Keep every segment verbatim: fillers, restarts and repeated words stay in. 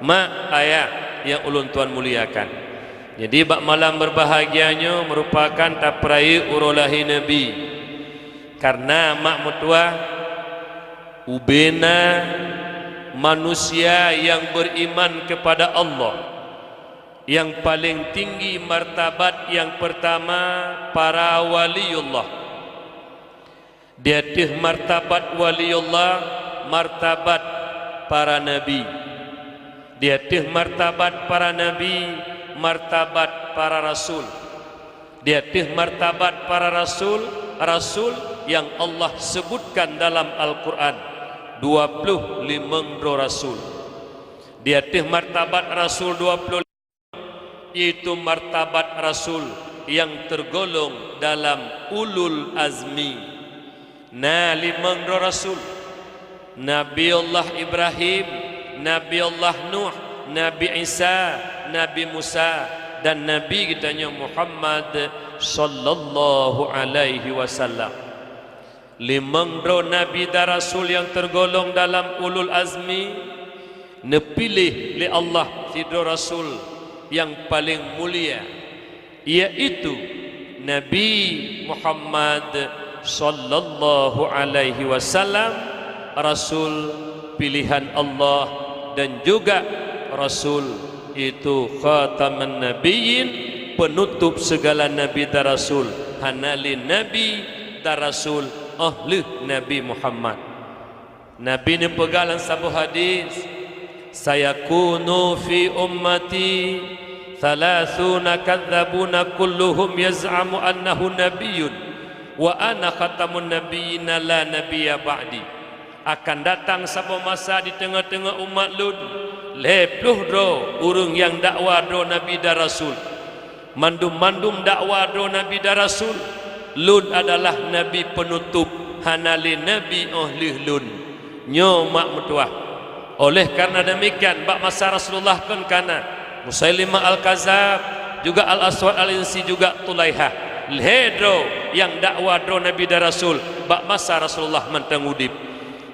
Mak, ayah nyang ulôn tuan muliakan. Jadi, bak malam berbahagia nyoe merupakan tapeurayeuk uroe lahé Nabi. Karena mak meutuah, ubena manusia yang beriman kepada Allah, yang paling tinggi martabat yang pertama para waliullah. Di ateueh martabat waliullah, martabat para nabi. Di ateueh martabat para nabi, martabat para rasul. Di ateueh martabat para rasul, rasul yang Allah sebutkan dalam Al-Quran, dua ploh limong droe rasul. Di ateueh martabat rasul dua ploh, yaitu martabat rasul yang tergolong dalam ulul azmi. Na limong droe rasul, Nabi Allah Ibrahim, Nabi Allah Nuh, Nabi Isa, Nabi Musa, dan Nabi geutanyoe Muhammad sallallahu alaihi wasallam. Limong droe nabi dan rasul nyang tergolong dalam ulul azmi, neupiléh lé Allah sidroe rasul nyang paleng mulia, yaitu Nabi Muhammad sallallahu alaihi wasallam, rasul pilihan Allah, dan juga rasul, yaitu khataman nabiyyin, penutup segala nabi dan rasul. Hana lé nabi dan rasul óh lheueh Nabi Muhammad. Nabi neupeugah lam saboh hadis, "Sayakunu fi ummati thalathuna kadzabuna kulluhum yaz'amu annahu nabiyyun, wa ana khatamun nabiyyina la nabiyya ba'di." Akan datang saboh masa di teungoh-teungoh umat lôn, lhée ploh droe ureuëng nyang dakwa droe nabi dan rasul. Mandum-mandum dakwa droe nabi dan rasul, lôn adalah nabi peunutup, hana lé nabi óh lheueh lôn. Nyoe mak meutuah. Oleh karena demikian, bak masa Rasulullah kon kana, Musailimah Al-Kazab, juga Al-Aswad Al-Insi, juga Tulaihah, lhée droe nyang dakwa droe nabi dan rasul bak masa Rasulullah mantong udeb.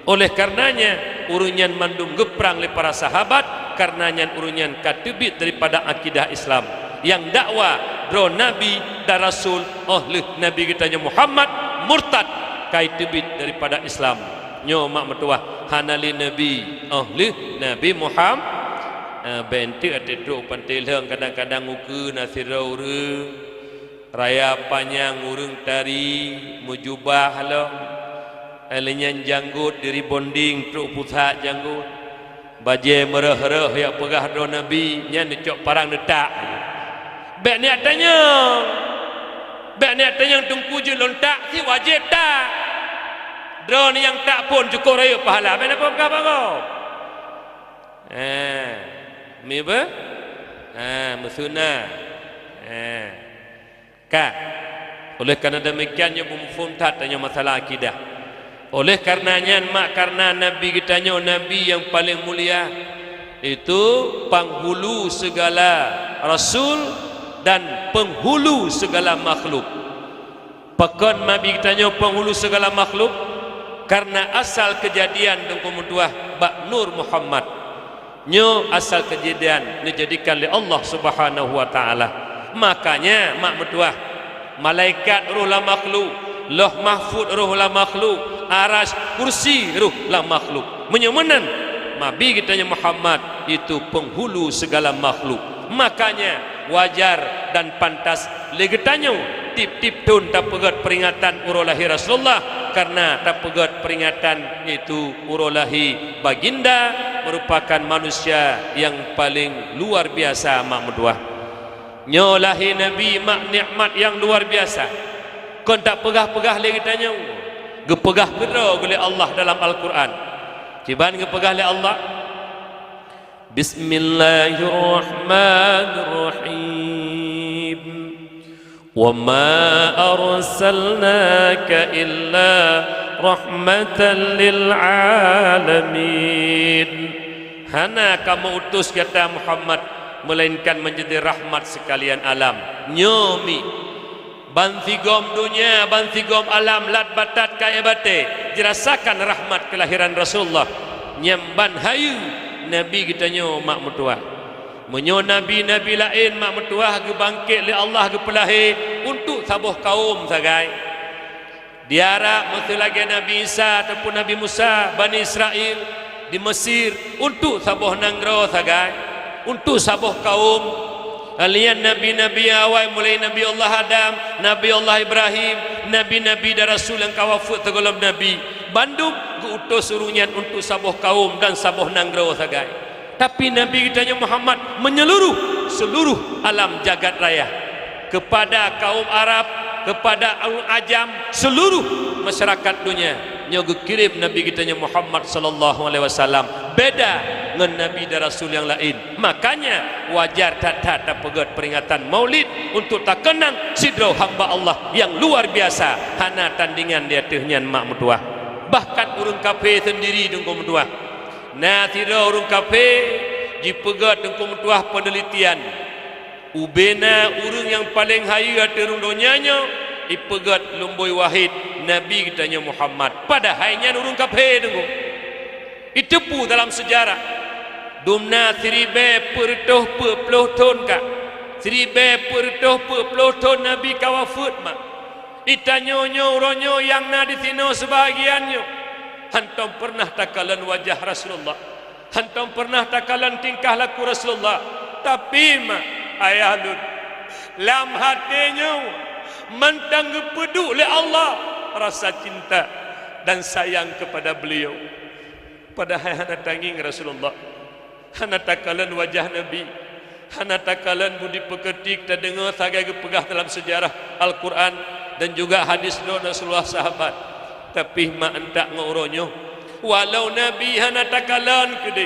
Oleh karenanya, ureuëng nyan mandum geuprang lé para sahabat, kareuna nyan ureuëng nyan ka teubiet daripada akidah Islam. Nyang dakwa droe nabi dan rasul óh lheueh Nabi geutanyoe Muhammad, murtad, ka teubiet daripada Islam. Nyoe mak meutuah, hana lé nabi óh lheueh Nabi Muham-, eh, bék teuk até trok panté lheueng, kadang-kadang ukeue na sidroe ureuëng raya panyang ureuëng tari meujubah lom, eh, lé nyan janggot di rebonding trok pusat janggot, bajée meureuh-reuh jak peugah droe nabi, nyan neucok parang neutak. Bék niat tanyong, bék niat tanyong teungku jeuet lôn tak, si wajéb tak. Droeneuh nyang tak phon cukôp rayeuk pahala, bék na peugah bak gob. Eh, mi beuh? Eh, meusunah. Eh. Ka. Oleh karena demikian, nyoe beumuphom that tanyoe masalah akidah. Oleh karena nyan, mak, karena Nabi geutanyoe Nabi nyang paleng mulia, itu penghulu segala rasul dan penghulu segala makhluk. Pakon Nabi geutanyoe penghulu segala makhluk? Karena asal keujadian teungku meutuah bak Nur Muhammad. Nyoe asal keujadian neujadikan lé Allah Subhanahu wa Ta'ala. Makanya, mak meutuah, malaikat roh lam makhluk, Lauh Mahfuz roh lam makhluk, Arasy, Kursi roh lam makhluk. Meunyoe meunan, Nabi geutanyoe Muhammad itu penghulu segala makhluk. Makanya, wajar dan pantas lé geutanyoe tiep-tiep thon tapeugét peringatan uroe lahé Rasulullah, karena tapeugét peringatan itu uroe lahé Baginda merupakan manusia nyang paleng luar biasa, mak meutuah. Nyoe lahé Nabi, mak, nikmat nyang luar biasa. Kon tapeugah-peugah lé geutanyoe, geupeugah keudroe lé Allah dalam Al-Quran. Kiban geupeugah lé Allah, Bismillahirrahmanirrahim. Wa ma arsalnaka illa rahmatan lil alamin. Hana kamoe utus gata Muhammad, melainkan menjadi rahmat sekalian alam. Nyoe mi. Bansigom donya, bansigom alam, lat batat kayée batée, jirasakan rahmat keulahiran Rasulullah. Nyang ban hayeue, Nabi geutanyoe mak meutuwah. Meunyoe nabi-nabi laén mak meutuwah geubangkét lé Allah geupeulahé untuk saboh kawöm sagai. Di Arab meuseu lagée Nabi Isa ataupun Nabi Musa, Bani Israel, di Mesir, untuk saboh nanggroe sagai, untuk saboh kawöm. Lheuh nyan nabi-nabi nyang awai mulai Nabi Allah Adam, Nabi Allah Ibrahim, nabi-nabi dan rasul nyang ka wafeuet sigohlom nabi, bandum geu-utus ureuëng nyan untuk saboh kawöm dan saboh nanggroe sagai. Tapi Nabi geutanyoe Muhammad menyeluruh seluruh alam jagat raya. Kepada kaum Arab, kepada ureuëng ajam, seluruh masyarakat dunia, nyoe geukirém Nabi geutanyoe Muhammad sallallahu alaihi wasallam beda ngon nabi dan rasul nyang laén. Makanya wajar that-that tapeugét peringatan Maulid untuk takeunang sidroe hamba Allah nyang luar biasa, hana tandingan di ateueh nyan mak meutuwah. Bahkan ureuëng kafé sendiri teungku meutuwah. Na sidroe ureuëng kafé jipeugét teungku meutuwah peunelitian. Ubena ureuëng nyang paleng hayeue ateueh rhueng donya nyoe ipeugét lumboi wahid Nabi geutanyoe Muhammad. Padahai nyan ureuëng kafé teungku. Iteupeue dalam seujarah, dumna siribée peuet reutôh peuet ploh thon ka, siribée peuet reutôh peuet ploh thon Nabi ka wafeuet mak. Itanyoe nyoe uroe nyoe nyang na disinoe seubahagian nyoe hantom peureunah takalon wajah Rasulullah. Hantom peureunah takalon tingkah laku Rasulullah, tapi mak ayah lôn, lam até nyoe mantong geupeuduek lé Allah rasa cinta dan sayang kepada beliau. Padahai hana tangieng Rasulullah, hana takalon wajah Nabi, hana takalon budi peukeutik tadeungoe sagai geupeugah dalam seujarah Al-Quran dan juga hadis droe Rasulullah sahabat. Tapi mak antak ngon uroe nyoe, walau Nabi hana takalon keudeh,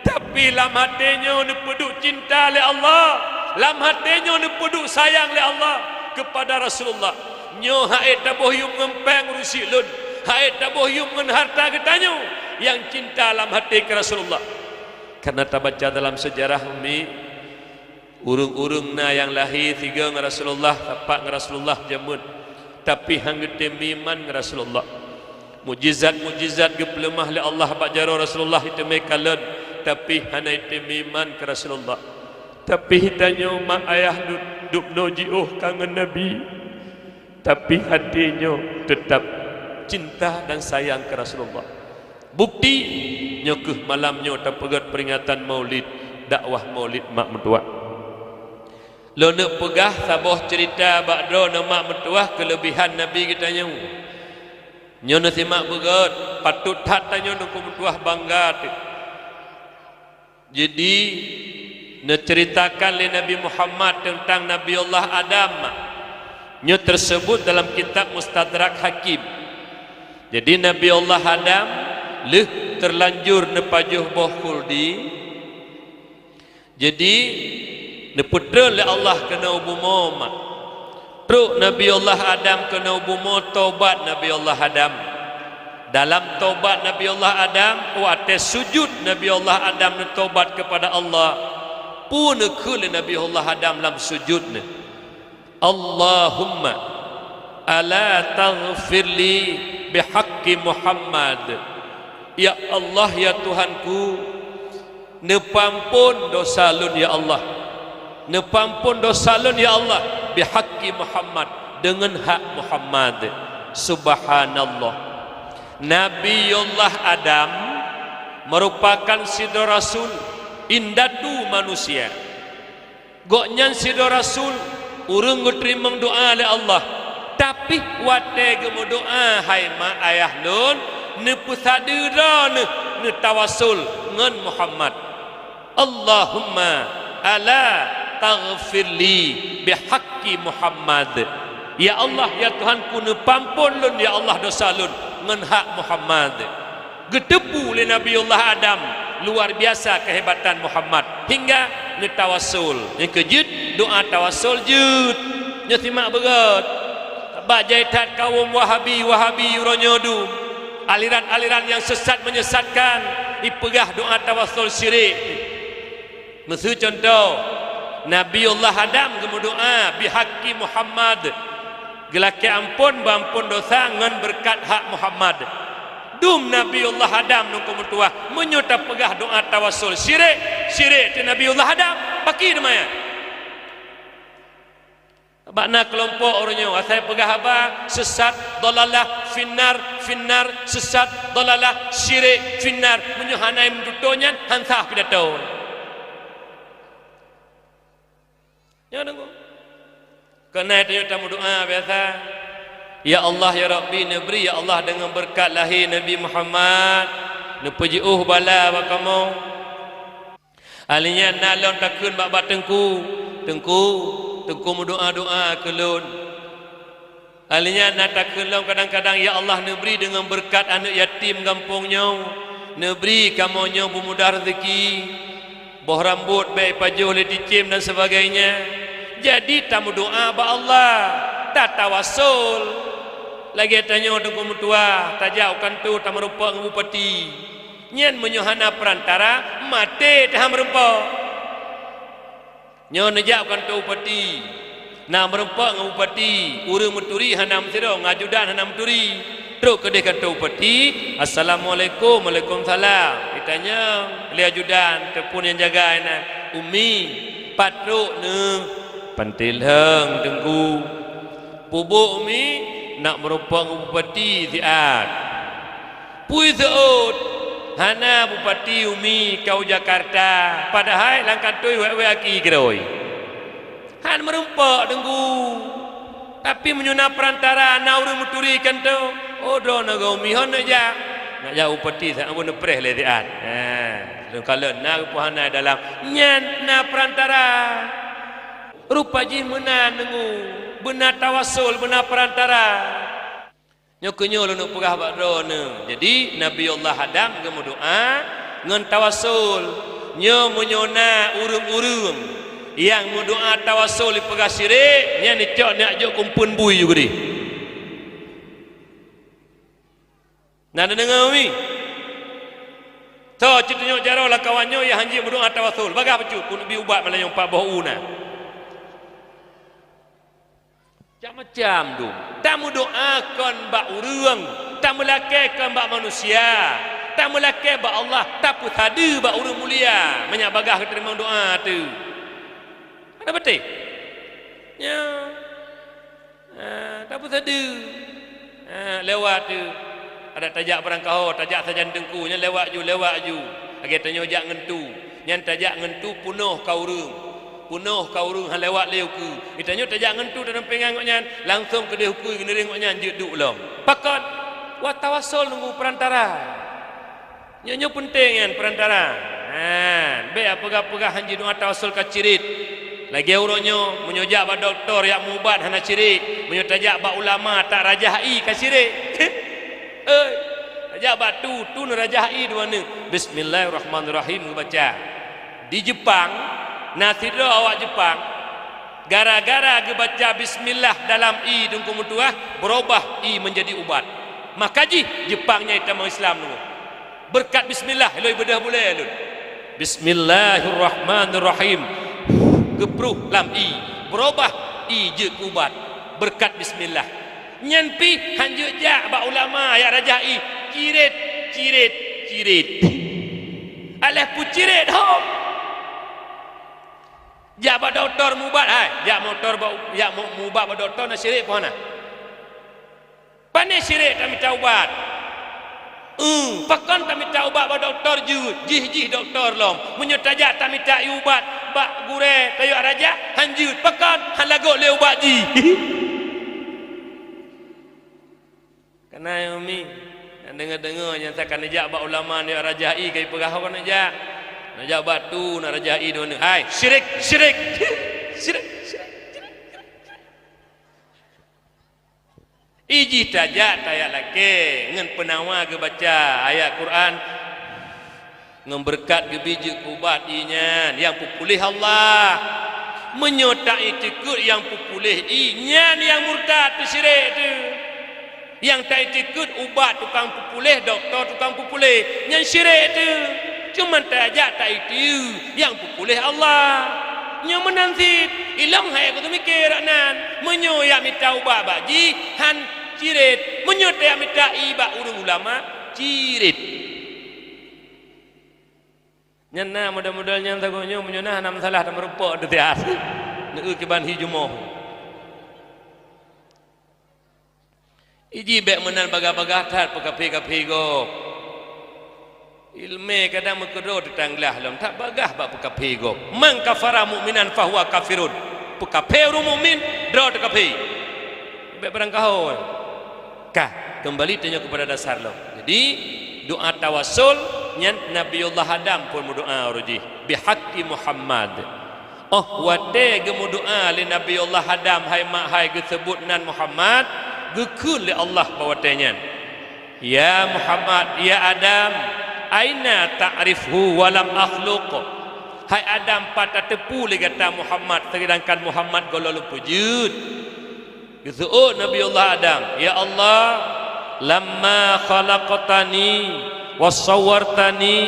tapi lam até nyoe neupeuduek cinta lé Allah, lam até nyoe neupeuduek sayang lé Allah kepada Rasulullah. Nyoe han ék taboh yuem ngon péng rusi lôn, han ék taboh yuem ngon harta geutanyoe nyang cinta lam até keu Rasulullah. Karena tabaca dalam seujarah, Umi, ureuëng-ureuëng na nyang lahé sigoe ngon Rasulullah, sapat ngon Rasulullah jameun, tapi han geutem meuiman ngon Rasulullah. Mukjizat-mukjizat geupeuleumah lé Allah bak jaroe Rasulullah, iteumé kalon, tapi hana item meuiman keu Rasulullah. Tapi tanyoe mak ayah dub-, dubnoe jiôh ka ngon Nabi, tapi até nyoe teutab cinta dan sayang keu Rasulullah. Bukti, nyoe kheueh malam nyoe tapeugét peuringatan Maulid, dakwah Maulid mak meutuwah. Lôn neuk peugah saboh ceurita bak droeneuh mak meutuwah keuleubehan Nabi geutanyoe. Nyoe neusimak beugét, patot that tanyoe teungku meutuwah bangga teuh. Jadi, neuceuritakan lé Nabi Muhammad teuntang Nabi Allah Adam. Nyoe teuseubut dalam kitab Mustadrak Hakim. Jadi, Nabi Allah Adam lheueh teulanjur neupajoh boh khuldi, jadi, neupeutreun lé Allah keunoe u bumoe mak. Trok Nabi Allah Adam keunoe u bumoe, tobat Nabi Allah Adam. Dalam tobat Nabi Allah Adam, watée sujut Nabi Allah Adam neutobat keupada Allah, peue neukheun lé Nabi Allah Adam lam sujut neuh? Allahumma ala taghfir li bihaqqi Muhammad. Ya Allah, ya Tuhanku, neupeuamphon dosa lôn, ya Allah. Neupeuamphon dosa lôn, ya Allah, bihaqqi Muhammad, deungon hak Muhammad. Subhanallah. Nabiullah Adam meurupakan sidroe rasul, indatu manusia. Gobnyan sidroe rasul, ureuëng geuteurimong doá lé Allah. Tapi watée geumeudoá, hai mak ayah lôn, neupeusadeue droeneuh neutawasul ngon Muhammad. Allahumma ala taghfir li bihaqqi Muhammad. Ya Allah, ya Tuhanku, neupeuamphon lôn, ya Allah, dosa lôn ngon hak Muhammad. Geuteupeue lé Nabiullah Adam luar biasa keuhebatan Muhammad hingga neutawasul. Nyang keujeuet, doá tawasul jeuet. Nyoe simak beugét. Bak jai that kawöm Wahabi-Wahabi uroe nyoe dum, aliran-aliran nyang sesat menyesatkan, ipeugah doá tawasul syirik. Miseu cuntoh, Nabiullah Adam geumeudoá bihaqqi Muhammad, geulakée amphon beuamphon dosa ngon beureukat hak Muhammad. Dum Nabiullah Adam nungku meutuwah, meunyoe tapeugah doa tawassul syirik, syirik di Nabiullah Adam, paki teuma nyan. Bak na keulompok ureuëng nyoe asai peugah haba sesat, dolalah, finnar, finnar, sesat, dolalah, syirik, finnar. Meunyoe hana meututoe nyan, han sah pidato. Nyoe deungoe. Keunan tanyoe tameudoa biasa. Ya Allah, ya Rabbi, neubri, ya Allah, deungon beureukat lahé Nabi Muhammad, neupeujiôh bala bak kamoe. Alheuh nyan na lôn takheun bak, bak teungku, "Teungku, teungku meudoa-doa keu lôn." Alheuh nyan na takheun lom kadang-kadang, "Ya Allah, neubri deungon beureukat aneuëk yatim gampông nyoe, neubri kamoe nyoe beumudah reuzeuki, boh rambot bék ipajoh lé ticém dan sebagainya." Jadi tameudoa bak Allah, tatawassul. Lagée tanyoe teungku meutuwah, tajak u kantô tameurumpok ngon bupati. Nyan meunyoe hana peurantara, maté teuham meurumpok. Nyoe neujak u kantô bupati, na meurumpok ngon bupati, ureuëng meuturi hana meusidroe, ngon ajudan hana meuturi. Trok keudeh kantô bupati, "Assalamualaikum." "Waalaikumsalam." Geutanyong lé ajudan, teupeu nyang jaga inan, "Umi, pat trok neuh?" "Panté lheueng, Teungku." "Peue buet Umi?" "Nak meurumpok ngon bupati siat." "Peue seuôt?" "Hana bupati Umi ka u Jakarta, padahai lam kantô wék-wék aki keudroe." "Han meurumpok Teungku, tapi meunyoe na peurantara, na ureuëng meuturi kantô, oh, droeneuh Umi hon neujak." Nak jak bupati, sa-, ambo neupreh lé siat. Ha, lôn kalon na geupeue hana dalam. Nyan na peurantara. Rupa jih meunan Teungku, beuna tawassul, beuna peurantara. Nyoe keuh nyoe lôn peugah bak droeneuh. Jadi, Nabiullah Adam geumeudoa ngon tawassul. Nyoe meunyoe na ureuëng-ureuëng nyang meudoa tawassul jipeugah syirik, nyan jicok neujak jok keu umpeuen bui ju keudeh. Na neudeungoe, Umi? Soe cit tunyok jaroe lam kawan nyoe nyang hanjeuet meudoa tawassul? Bagaih bacut, keuneuk bi ubat malam nyoe, pat boh u na. Macam-macam dum. Tameudoa kon bak ureuëng, tameulakée kon bak manusia, tameulakée bak Allah, tapeusadeue bak ureuëng mulia, manyak bagaih geuteurimong doa teuh. Hana beutôi? Nyo. Ha, tapeusadeue. Ha, lewat teuh. Adak tajak barangkaho, tajak sajan teungku, nyan lewat ju, lewat ju. Lagée tanyoe jak ngon tu. Nyan tajak ngon tu peunoh ka ureuëng. Peunoh ka ureuëng han lewat lé ukeue. Geutanyoe tajak ngon tu, tadumpéngan gobnyan, langsong keudeh ukeue geuneuring gobnyan jeuet duek lom. Pakon? Watawasol nunggu peurantara. Nyoe, nyoe peunteng nyan peurantara. Nyan, bék peugah-peugah han jidoa tawasol ka cirit. Lagée uroe nyoe, meunyoe jak bak dokto yak meuubat hana cirit, meunyoe tajak bak ulama tak rajah ie ka cirit. Hei, tajak bak tu, tu neurajah ie dua neuk. Bismillahirrahmanirrahim geubaca. Di Jepang, na sidroe awak Jepang, gara-gara geubaca bismillah dalam ie teungku meutuah, beurubah ie meunjadi ubat. Maka jih Jepang nyan jitamong Islam nyoe. Beureukat bismillah, ilôn beudôh bulée lôn. Bismillahirrahmanirrahim. Geupruh lam ie, beurubah ie jeuet keu ubat. Beureukat bismillah. Nyan pih han jeuet jak bak ulama yak rajah ie, cirit, cirit, cirit. Alah peucirit hom. Jak bak dokto meuubat, hai, jak motor bak, jak mu-, meuubat bak dokto na cirit peue hana? Pane cirit tamita ubat? Eum, pakon tamita ubat bak dokto jeuet? Jih-jih dokto lom. Meunyoe tajak tamita ie ubat bak gurée tayue rajah, han jeuet. Pakon? Han lagot lé ubat jih. Kana ya umi, nyang deungoe-deungoe nyang sakan neujak bak ulama neujak rajah ie ka ipeugah kon neujak. Neujak bak tu na rajah ie dua neuk. Hai, syirik, syirik. Syirik, syirik, syirik. Ijih tajak tayak lakée ngon peunawa geubaca ayat Quran. Ngon beureukat geubi jeuet keu ubat ie nyan nyang peupuléh Allah. Meunyoe ta-itikeuet nyang peupuléh ie nyan nyang murtad teuh syirik teuh. Nyang ta-itikeuet ubat tukang peupuléh, dokto tukang peupuléh, nyan syirik teuh. Cuman tajak ta-itikeuet nyang peupuléh Allah. Nyoe meunan cit, ilong hai kuteumike rot nan. Meunyoe yak mita ubat bak jih, han cirit. Meunyoe tayak mita ie bak ureuëng ulama, Cirit. Nyan na model-model nyan sagoe nyoe, meunyoe na hana masalah, tameurumpok di tiat. Neu kiban hi jumoh. Iji bék meunan bagah-bagah that peukaphé-kaphé gob. Ileumé kadang meukeudroe teutanglah lom, that bagah bak peukaphé gob. "Man kafara mu'minan fahuwa kafirun." Peukaphé ureuëng mukmin, droe teukaphé. Bék barangkaho. Ka, keumbali tanyoe keupada dasar lom. Jadi, doa tawassul nyan Nabiullah Adam pun meudoa uroe jih, "Bihaqqi Muhammad." Óh watée geumeudoa lé Nabiullah Adam, hai mak hai, geuseubut nan Muhammad, geukheun lé Allah bak watée nyan, "Ya Muhammad, ya Adam, aina ta'rifhu wa lam akhluq?" Hai Adam, pat tateupeue lé gata Muhammad, seudangkan Muhammad gohlom lôn peujeuet? Geuseuôt Nabiullah Adam, "Ya Allah, lamma khalaqtani wa sawwartani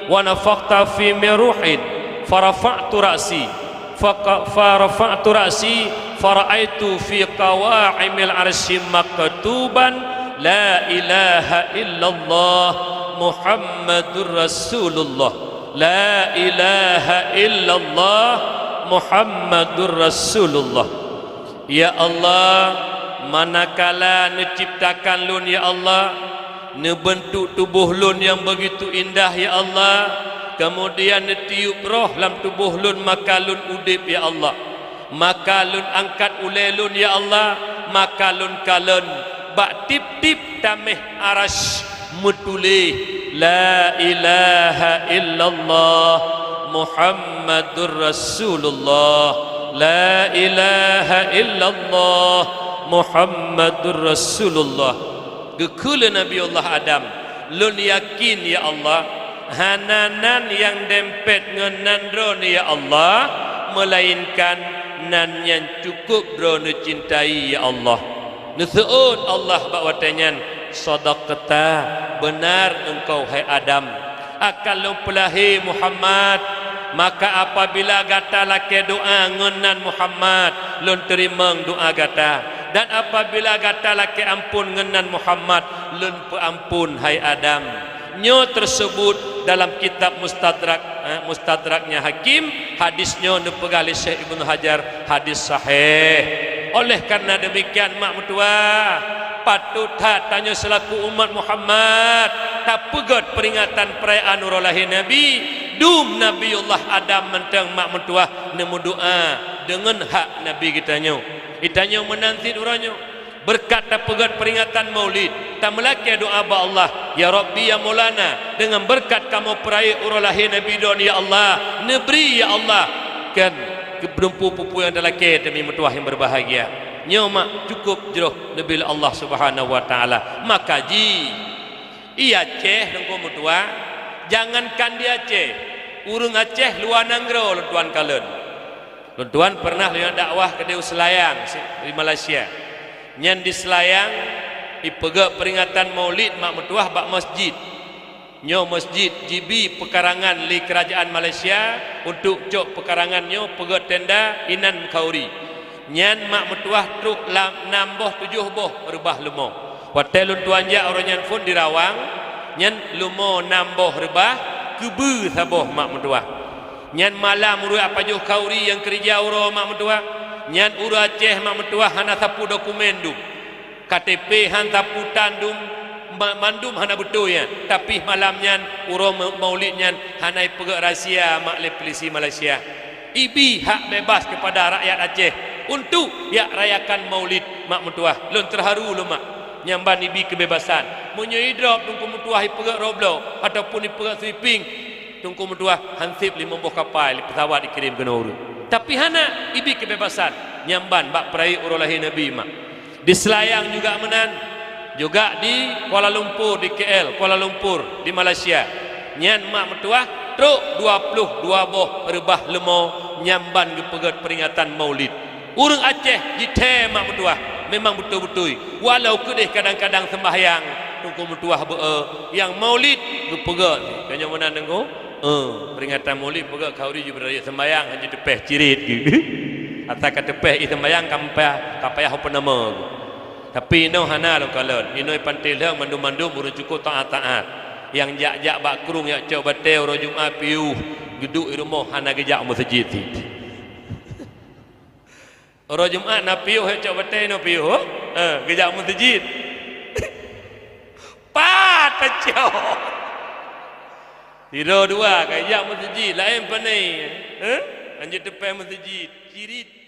wa nafakhta fi min ruhin, farafa'tu ra'si, faka-, farafa'tu ra'si, fara'aitu fi qawa'imil arsyi maktuban, la ilaha illallah Muhammadur Rasulullah. La ilaha illallah Muhammadur Rasulullah." Ya Allah, manakala neuciptakan lôn, ya Allah, neubeuntuk tuboh lôn nyang beugitu indah, ya Allah, keumudian neutiup roh lam tuboh lôn, maka lôn udeb, ya Allah. Maka lôn angkat ulée lôn, ya Allah, maka lôn kalon bak tieb-tieb taméh Arasy meutuléh, "La ilaha illallah Muhammadur Rasulullah. La ilaha illallah Muhammadur Rasulullah." Geukheun lé Nabiullah Adam, "Lôn yakin, ya Allah, hana nan nyang dempet ngon nan Droeneuh, ya Allah, meulainkan nan nyang cukup Droeneuh cintai, ya Allah." Neuseuôt Allah bak watée nyan, "Shadaqta, beunar engkau, hai Adam. Akan lôn peulahé Muhammad, maka apabila gata lakée doá ngon nan Muhammad, lôn teurimong doá gata. Dan apabila gata lakée amphon ngon nan Muhammad, lôn peuamphon, hai Adam." Nyoe teuseubut dalam kitab Mustadrak, eh, Mustadraknya Hakim, hadis nyoe neupeugah lé Syekh Ibnu Hajar hadis sahih. Oleh karena demikian, mak meutuwah, patot that tanyoe seulaku umat Muhammad tapeugét peuringatan peurayaan uroe lahé Nabi. Dum Nabiullah Adam mantong, mak meutuwah, neumeudoá deungon hak Nabi geutanyoe. Geutanyoe meunan cit uroe nyoe. Beureukat tapeugét peuringatan Maulid, tameulakée doá bak Allah, "Ya Rabbi, ya Maulana, deungon beureukat kamoe peurayeuk uroe lahé Nabi Droeneuh, ya Allah, neubri, ya Allah, keu peue-peue nyang talakée teuma, meutuwah nyang beubahgia." Nyoe mak cukup jroh neubri lé Allah Subhanahu wa Taala. Maka ji, i Aceh, Teungku meutuwah, jangankan di Aceh, ureuëng Aceh luwa nanggroe lôn tuan kalon. Lôn tuan peureunah lôn dakwah keudeh u Selayang, di Malaysia. Nyan di Selayang, ipeugét peuringatan Maulid mak meutuwah bak masjid. Nyoe masjid jibi peukarangan lé keurajeuen Malaysia, untuk cok peukarangan nyoe peugét tenda inan khauri. Nyan mak meutuwah trok lam nam boh tujoh boh reubah leumo. Watée lôn tuan jak uroe nyan phon di Rawang, nyan leumo nam boh reubah, keubeue saboh mak meutuwah. Nyan malam ureuëng pajoh khauri nyang keureuja uroe mak meutuwah. Nyan ureuëng Aceh mak meutuwah hana sapeue dokumen dum. K T P han sapeue tan dum, ma-, mandum hana beutôi nyan. Tapi malam nyan, uroe mau-, Maulid nyan hana ipeugét rahsia mak lé pulisi Malaysia. Ibi hak bebas kepada rakyat Aceh untuk jak rayakan Maulid mak meutuwah. Lôn teuharu lôn mak. Nyan ban ibi keubebasan. Meunyoe idrop Teungku meutuwah ipeugét roadblock ataupun ipeugét sweeping, Teungku meutuwah, hanseb limong boh kapai lé peusawat ikirém keunoe ureuëng. Tapi hana, ibi keubebasan. Nyan ban bak peurayeuk uroe lahé Nabi mak. Di Selayang juga meunan. Juga di Kuala Lumpur, di K L, Kuala Lumpur, di Malaysia. Nyan mak meutuwah trok dua ploh dua boh reubah leumo nyan ban geupeugét peuringatan Maulid. Ureuëng Aceh jithèe mak meutuwah, memang beutôi-beutôi. Walau keudeh kadang-kadang seumbahyang, Teungku meutuwah beu-e, nyang Maulid geupeugét. Tanyoe meunan Teungku? Eh, peuringatan Maulid peugét khauri jih beuraya seumbahyang hana jiteupeh cirit geuh. Asai ka teupeh i seumbahyang ka payah, ka payah peue nama geuh. Tapi inoe hana lôn kalon. Inoe i Panté Lheueng mandum-mandum ureuëng cukôp taát-taát. Nyang jak-jak bak krueng, jak cok batée uroe Jumat piôh, geuduek i rumoh, hana geujak meuseujid cit. Uroe Jumat na piôh, jak cok batée inoe piôh, eh, geujak meuseujid. Pat tacok. Sidroe dua ka jak meuseujid, laén pane, eh? Hanjeuet teupée meuseujid, cirit.